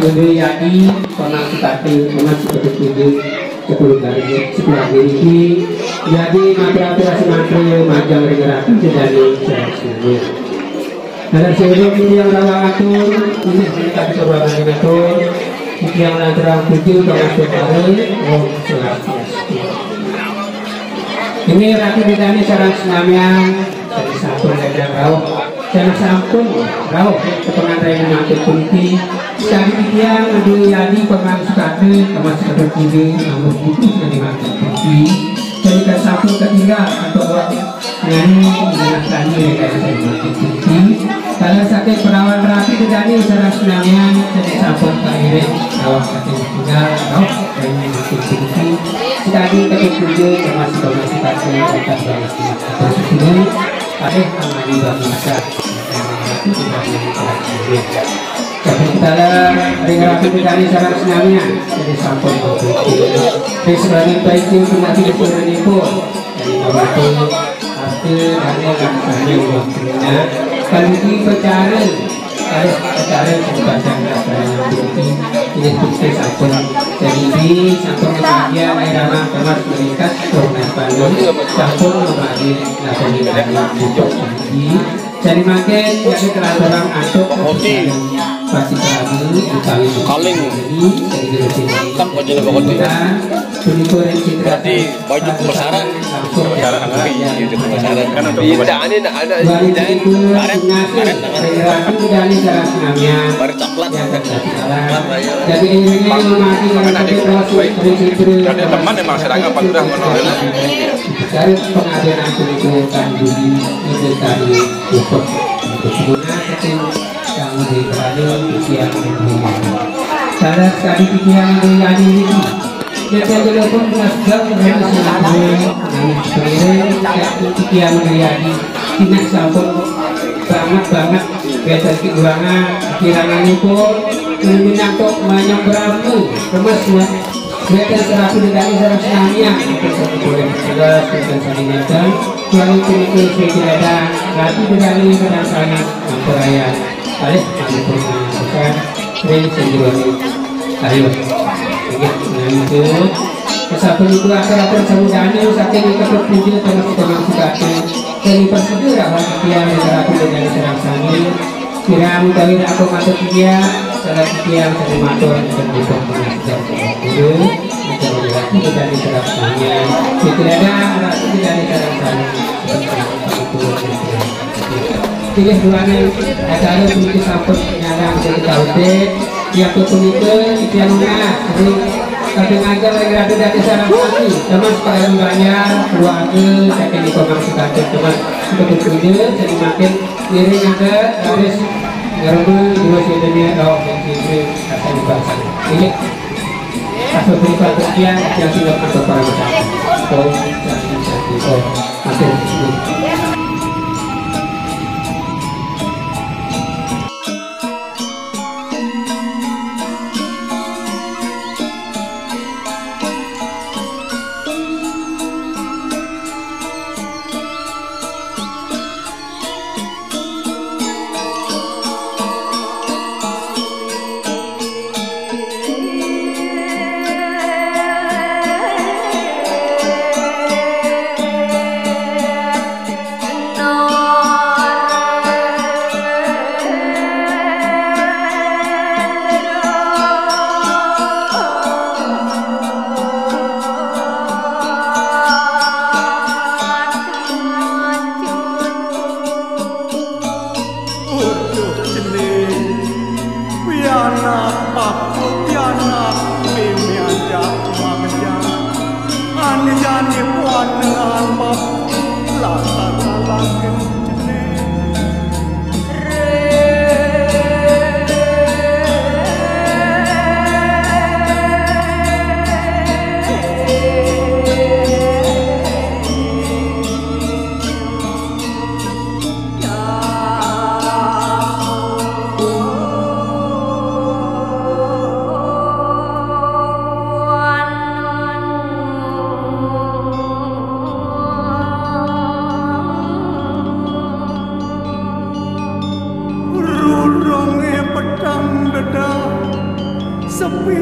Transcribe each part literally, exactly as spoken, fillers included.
Yadi, Komang Sukati, Komang Sukati Kudu, sepuluh kali, sepuluh kali ini. Yadi mantra, mantra, majang ring ratu, sedani seratus. Ada seluruh yang rawang atur, ini kita coba atur. Yang lantaran tujuh, Komang Sukati, Om Swastiastu. Ini ratu sedani sareng senamian, sampun gagah rauh. Sampun rauh ke pengantin mangkin puniki. Sakadi titiang Adi Yadi Komang Sukati, Komang Sukati Kudu, namun putus dari mangkin puniki. Jadi kan sampun ketinggal atau nyanyi dengan tanya dari mangkin puniki. Kalau sakit perawan ratu sedani sareng senamian, jadi sampun kairing, rauh sakit tinggal, rauh dari mangkin puniki. Sekadi ketujuh, termasuk Komang Sukati, atas banget. Terus ini, ada amani bangun masak. Tapi kita ring ratu sedani sareng senamian, jadi sampun berpikir. Ring sebagian baik itu nanti dikurang itu. Jadi, Bapak Ibu, pasti ada yang tanya waktunya. Kalau di pacaran, kalau pacaran, sempat saya nggak pernah berhenti. Ini pasti sampun. Jadi, ini sampun kebahagiaan, air anak, teman, menikah, pernah pandang, sampun membagi, nah, jadi, untuk ini. Jadi makin jadi kelaturan antuk. Pasti kami utawi kaling. Kan wajahnya bakal di. Berarti baju pembesaran. Pembesaran, iya, itu pembesaran. Kan untuk pembesaran. Ini anak baru karet, karet, karet. Baru coklat. Jadi ini mati. Karena teman emang sedangkan Pak Lurah menolak. Dari pengajian aku itu kan budi itu tadi. Syukur. Untuk semua itu yang diberani usia yang mulia. Salah sekali pikiran yang diberani ini. Kita telepon dengan segala dengan selalu. Yang pikiran yang diberani. Tidak sampun banget-banget. Kita kekurangan, kekurangan itu. Ini untuk menyembramu. Kemas ya. Wénten seratus dikali seratus nanya. Wénten satu bulan sebelas, wénten satu meter. Tuhan itu itu suci dada. Ratu dikali kadang sana. Ampuraya. Alih, ampun, ampun. Ring sendiri. Ayo. Ingat, nah itu. Kesapun itu atur-atur samudana, saking ikut puji, termasuk termasuk aku. Jadi persegera, tiang, ratu dikali seratus nanya. Kirang utawi aku matur titiang, salah titiang sami matur ing pun guru, utawi lagi kita diserap sami. Dikirana ratu kita diserap sami. Pilih duane acara puniki sampun nyandang sing kaudit, ya punika titiang nunas, ring kadang aja lagi ratu dadi sarang sami, teman sekalian banyak, keluarga, saking iko maksud aku, teman untuk punya, jadi makin Ngiring ada, habis ngerubah dua sini, oh, yang sini, kata di bahasa. Ini, aku beri perhatian, yang sudah masuk para masyarakat. Oh, jadi, jadi, oh, makin.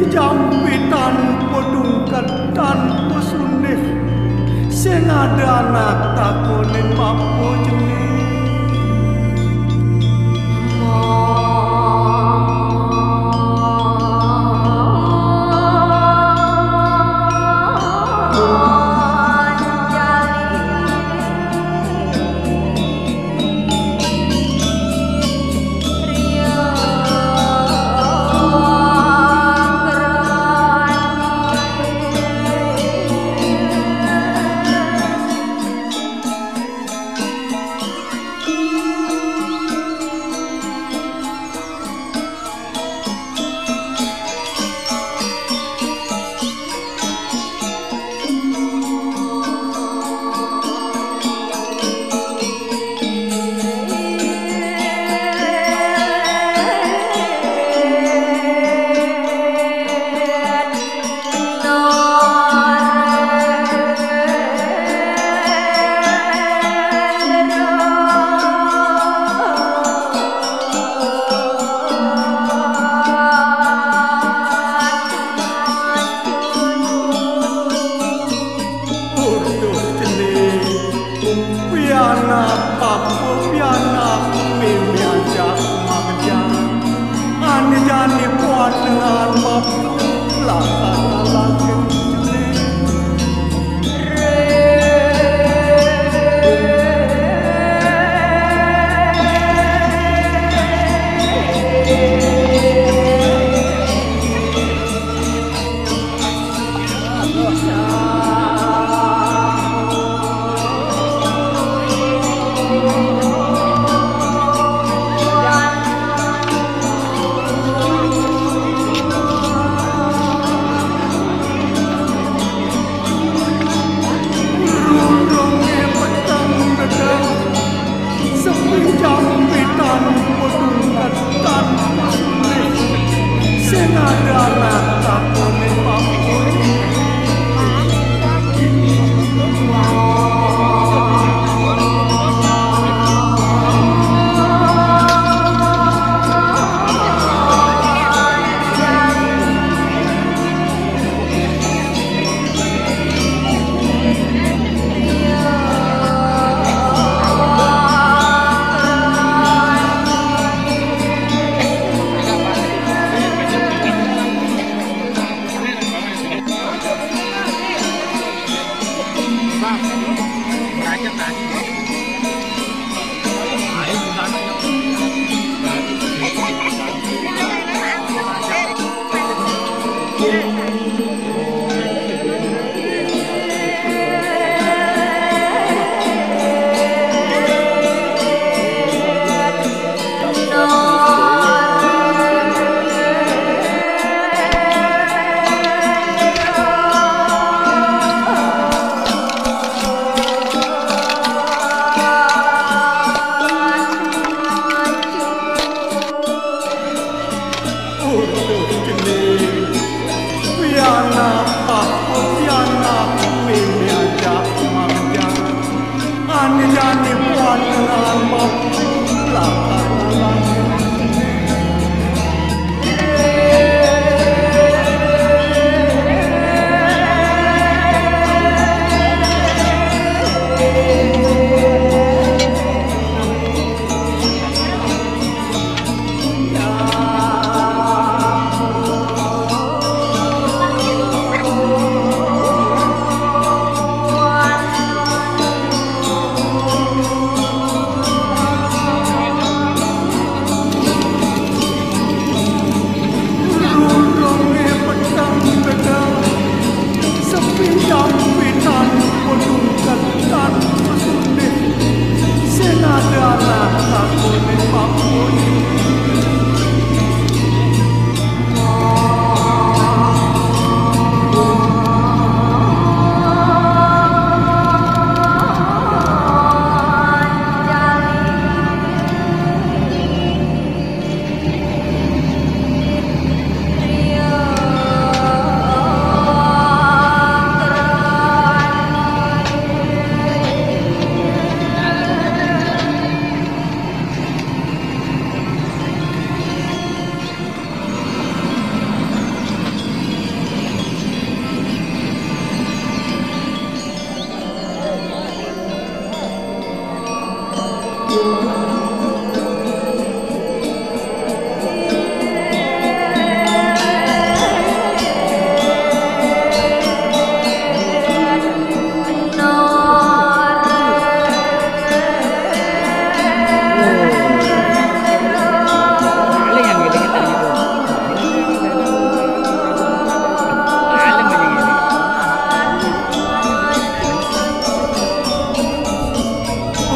Jampi tanpa tungkat, tanpa sundih, sing ada anak takonin bapa jenih. Utuh cening, pianak bapa, pianak meme ajak makejang. Ane jani kuat dengan bapa, lakar lalaken cening.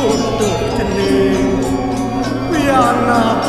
Untuk cening pianak